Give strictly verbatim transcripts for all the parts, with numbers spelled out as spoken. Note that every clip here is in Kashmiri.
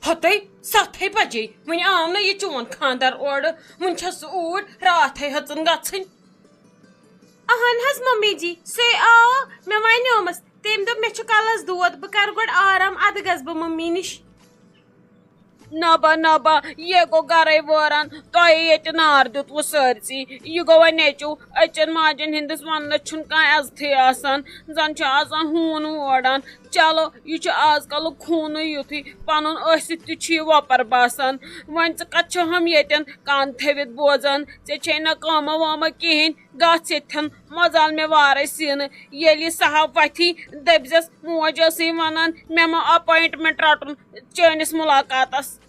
ہتَے ستھے بجے، وُنہِ آو نہٕ یہِ چون خانٛدر اورٕ۔ وُنہِ چھَس سُہ اوٗرۍ راتھے ہیٚژٕن گژھٕنۍ۔ اہن حظ ممی جی، سُے آو۔ مےٚ ونیومس، تٔمۍ دوٚپ مےٚ چھُ کلس دود، بہٕ کرٕ گۄڈٕ آرام، ادٕ گژھٕ بہٕ ممی نِش۔ نبا نبا، یہِ گوٚو گرے وٲران، تۄہہِ ییٚتہِ نار دیُتوٕ سٲرسٕے۔ یہِ گوٚو وۄنۍ نیٚچو، أچن ماجن ہٕنٛدِس وننس چھُنہٕ کانٛہہ عزتھٕے آسان، زن چھُ آسان ہوٗن ووران۔ چلو، یہِ چھُ آز کلُک خوٗنٕے یُتھُے، پنُن ٲسِتھ تہِ چھُ یہِ وۄپر باسان۔ وۄنۍ ژٕ کتھ چھہم ییٚتٮ۪ن کان تھٲوِتھ بوزان؟ ژےٚ چھے نہ کٲمہ وٲمہ کِہیٖنۍ، گژھ ییٚتھٮ۪ن مزال مےٚ وارے سینہٕ۔ ییٚلہِ یہِ صحب وتھی، دٔپزٮ۪س، موج ٲسٕے ونان، مےٚ ما اپوینٹمنٹ رٹُن چٲنِس ملاقاتس۔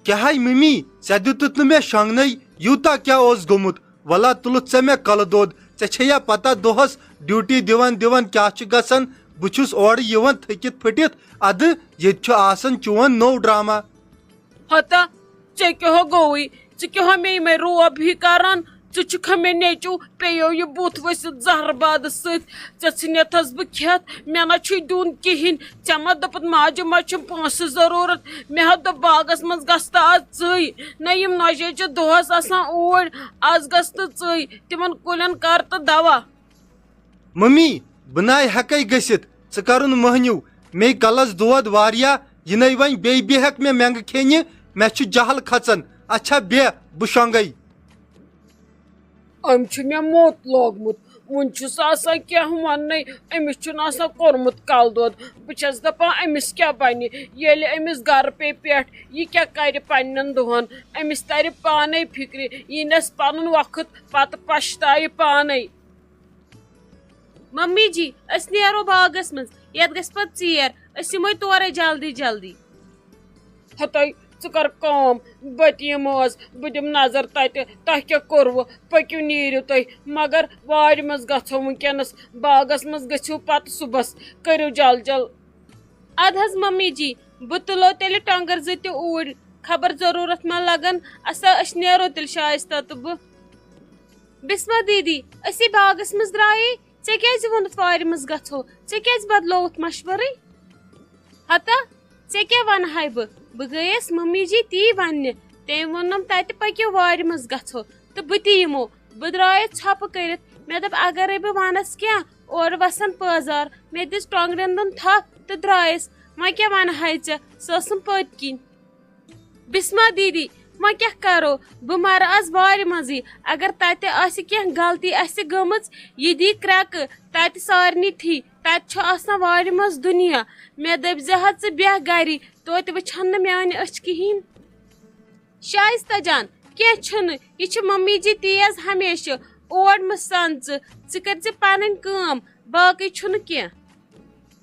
کیٛاہ ہاے ممی، ژےٚ دیُتُتھ نہٕ مےٚ شۄنٛگنَے، یوٗتاہ کیٛاہ اوس گوٚمُت؟ وَلا تُلُتھ ژےٚ مےٚ کَلہٕ دود۔ ژےٚ چھےٚ یا پَتہ دۄہَس ڈیوٹی دِوان دِوان کیٛاہ چھُ گژھان؟ بہٕ چھُس اورٕ یِوان تھٔکِتھ پھٔٹِتھ، اَدٕ ییٚتہِ چھُ آسان چون نوٚو ڈرٛاما۔ ہتا، ژےٚ کیٛاہ گوٚوُے؟ ژٕ کیٛاہ مےٚ یِمَے روب ہی کَران؟ ژٕ چھُکھا مےٚ نیٚچوٗ؟ پیٚیو یہِ بُتھ ؤسِتھ زہرٕ بادٕ سۭتۍ۔ ژےٚ ژھٕنِتھَس بہٕ کھٮ۪تھ، مےٚ نہ چھُے دیُن کِہیٖنۍ۔ ژےٚ ما دوٚپُتھ ماجہِ ما چھُم پونٛسہٕ ضروٗرت؟ مےٚ ہا دوٚپ باغس منٛز گژھٕ تہٕ آز ژٕے۔ نہ یِم نۄشہِ چھِ دۄہس آسان اوٗرۍ، آز گژھ تہٕ ژٕے۔ تِمن کُلٮ۪ن کر تہٕ دوا۔ ممی، بہٕ ناے ہٮ۪کَے گٔژھِتھ، ژٕ کَرُن مٔہنیوٗ۔ مے کَلَس دود واریاہ، یہِ نَے وۄنۍ بیٚیہِ بیٚہَکھ مےٚ مٮ۪نٛگہٕ کھیٚنہِ، مےٚ چھُ جہل کھَژان۔ اچھا بیٚہہ، بہٕ شۄنٛگَے۔ أمۍ چھُ مےٚ موٚت لوگمُت۔ وُنہِ چھُس آسان کینٛہہ وَننَے، أمِس چھُنہٕ آسان کوٚرمُت کَلہٕ دود۔ بہٕ چھَس دَپان، أمِس کیٛاہ بَنہِ، ییٚلہِ أمِس گَرٕ پیٚیہِ پٮ۪ٹھ، یہِ کیٛاہ کَرِ پنٛنٮ۪ن دۄہَن؟ أمِس تَرِ پانَے فِکرِ، یی نَس پَنُن وقت، پَتہٕ پَشتایہِ پانَے۔ ممی جی، أسۍ نیرو باغس منٛز، یتھ گژھِ پتہٕ ژیر، أسۍ یِمو تورے جلدی جلدی۔ ہتے، ژٕ کر کٲم، بہٕ تہِ یِمہٕ آز، بہٕ دِمہٕ نظر تتہِ، تۄہہِ کیٛاہ کوٚروٕ؟ پٔکِو نیٖرِو تُہۍ، مگر وارِ منٛز گژھو وٕنکیٚنس، باغس منٛز گٔژھِو پتہٕ صُبحس، کٔرِو جل جل۔ ادٕ حظ ممی جی، بہٕ تُلو تیٚلہِ ٹۄنٛگر زٕ تہِ اوٗرۍ، خبر ضروٗرت ما لگن۔ اسا، أسۍ نیرو تیٚلہِ شایستہ تہٕ بہٕ۔ بسمہ دیدی، أسی باغس منٛز درٛایے، ژےٚ کیٛازِ ووٚنُتھ وارِ منٛز گژھو؟ ژےٚ کیٛازِ بدلووُتھ مشورٕے؟ ہتا، ژےٚ کیٛاہ ونہٕ ہاے بہٕ؟ بہٕ گٔیس ممی جی تی وننہِ۔ تٔمۍ ووٚنُم تتہِ پٔکِو وارِ منٛز گژھو تہٕ بہٕ تہِ یِمو۔ بہٕ درٛایس ژھۄپہٕ کٔرِتھ۔ مےٚ دوٚپ اگرے بہٕ ونس کینٛہہ، اورٕ وسن پٲزار۔ مےٚ دِژ ٹۄنٛگرٮ۪ن دۄن تھپھ تہٕ درٛایس۔ وۄنۍ کیٛاہ ونہٕ ہاے ژےٚ؟ سۄ ٲسٕم پٔتۍ کِنۍ۔ بسمہ دیدی، وۄنۍ کیٛاہ کرو؟ بہٕ مرٕ از وارِ منٛزٕے۔ اگر تتہِ آسہِ کینٛہہ غلطی اسہِ گٔمٕژ، یہِ دی کرٛٮ۪کہٕ۔ تتہِ سارنٕے ٹھی، تتہِ چھُ آسان وارِ منٛز دُنیا۔ مےٚ دٔپۍ زِ ہا ژٕ بیٚہہ گری، توتہِ وٕچھن نہٕ میانہِ أچھ کِہیٖنۍ۔ شایستہ جان، کینٛہہ چھُنہٕ، یہِ چھِ ممی جی تیز ہمیشہٕ۔ اور مہٕ سن ژٕ، ژٕ کٔرۍ زِ پنٕنۍ کٲم، باقٕے چھُنہٕ کینٛہہ۔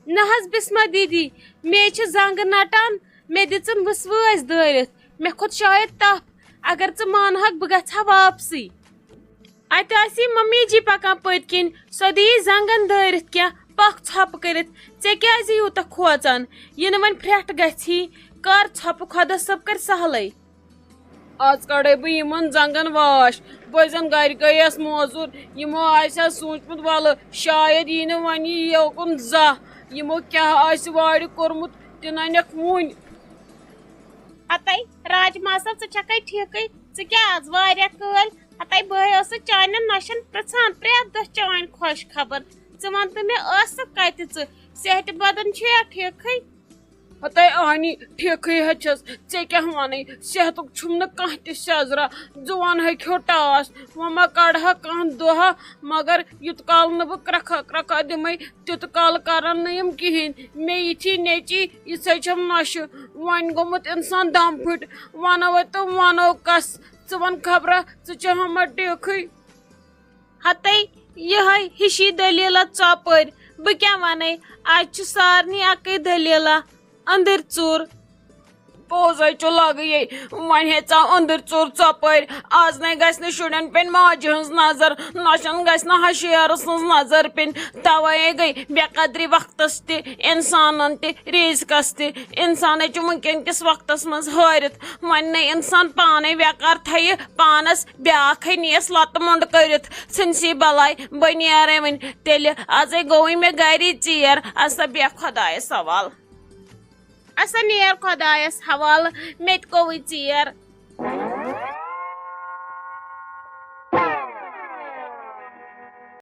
نہ حظ بسمہ دیدی، مے چھِ زنٛگہٕ نٹان، مےٚ دِژٕن وٕسوٲسۍ دٲرِتھ، مےٚ کھوٚت شاید تپھ۔ اگر ژٕ مانہٕ ہکھ، بہٕ گژھٕ ہا واپسٕے۔ اتہِ آسی ممی جی پکان پٔتۍ کِنۍ، سۄ دِیی زنٛگن دٲرِتھ کینٛہہ، پکھ ژھۄپہٕ کٔرِتھ۔ ژےٚ کیازِ یوٗتاہ کھوژان؟ یہِ نہٕ وۄنۍ پھرٛٹھ گژھی، کر ژھۄپہٕ، خۄدا صٲب کرِ سہلٕے۔ آز کڑے بہٕ یِمن زنٛگن واش۔ بہٕ زن گرِ گٔیس موزوٗر، یِمو آسہِ ہا سوٗنچمُت، ولہٕ شاید یی نہٕ وۄنۍ یہِ یوکُن زانٛہہ۔ یِمو کیٛاہ آسہِ وارِ کوٚرمُت، تہِ ننٮ۪کھ وُنۍ۔ ہتے راج ماسو، ژٕ چھکھے ٹھیکھٕے؟ ژٕ کیٛاہ آز واریاہ کٲلۍ؟ ہتے بہٕ ٲسٕس چانٮ۪ن نۄشن پرژھان پرٛٮ۪تھ دۄہ چٲنۍ خۄش خبر۔ ژٕ وَن تہٕ مےٚ، ٲسٕکھ کتہِ ژٕ؟ صحتِ بدن چھُیا ٹھیکھٕے؟ ہتے اہنی، ٹھیکھٕے ہے چھَس۔ ژےٚ کیٛاہ وَنَے؟ صحتُک چھُم نہٕ کانٛہہ تہِ سیٚزرا۔ زُوان ہے کھیوٚو ٹاس۔ وۄنۍ ما کڑٕ ہا کانٛہہ دۄہا، مگر یُت کال نہٕ بہٕ کرٛکھا کرٛکھا دِمَے، تیُت کال کرن نہٕ یِم کِہیٖنۍ۔ مےٚ یِتھی نیٚچی، یِژھے چھَم نۄشہِ۔ وۄنۍ گوٚمُت اِنسان دم پھٕٹۍ۔ وَنو ہے تہٕ وَنو کَس؟ ژٕ وَن خبرا، ژٕ چھَہا ما ٹھیکھٕے؟ ہتے، یِہے ہِشی دٔلیٖلہ ژۄپٲرۍ۔ بہٕ کیٛاہ وَنَے، اَتہِ چھِ سارنٕے اَکٕے دٔلیٖلہ، أنٛدٕرۍ ژوٗر۔ پوٚز ہے چھُ لگہٕ یے، وۄنۍ ہیژاو أنٛدٕرۍ ژوٗر ژۄپٲرۍ۔ آز نے گژھِ نہٕ شُرٮ۪ن پیٚنۍ ماجہِ ہٕنٛز نظر، نۄشن گژھِ نہٕ ہشیارٕ سٕنٛز نظر پیٚنۍ۔ توے گٔے بے قدری وقتس تہِ، انسانن تہِ، رزقس تہِ۔ انسانے چھُ وٕنکیٚن کِس وقتس منٛز ہٲرِتھ۔ وۄنۍ نے انسان پانے ویقار تھایہِ، پانس بیاکھے نیس لتہٕ مۄنڈ کٔرِتھ۔ ژھٕنسی بلاے، بہٕ نیرے وۄنۍ تیٚلہِ۔ ازے گوٚوٕے مےٚ گری ژیر۔ اسا بیٚہہ خۄدایس حوال۔ اسا نیر خۄدایس حوالہٕ، مےٚ تہِ کوٚوٕے ژیر۔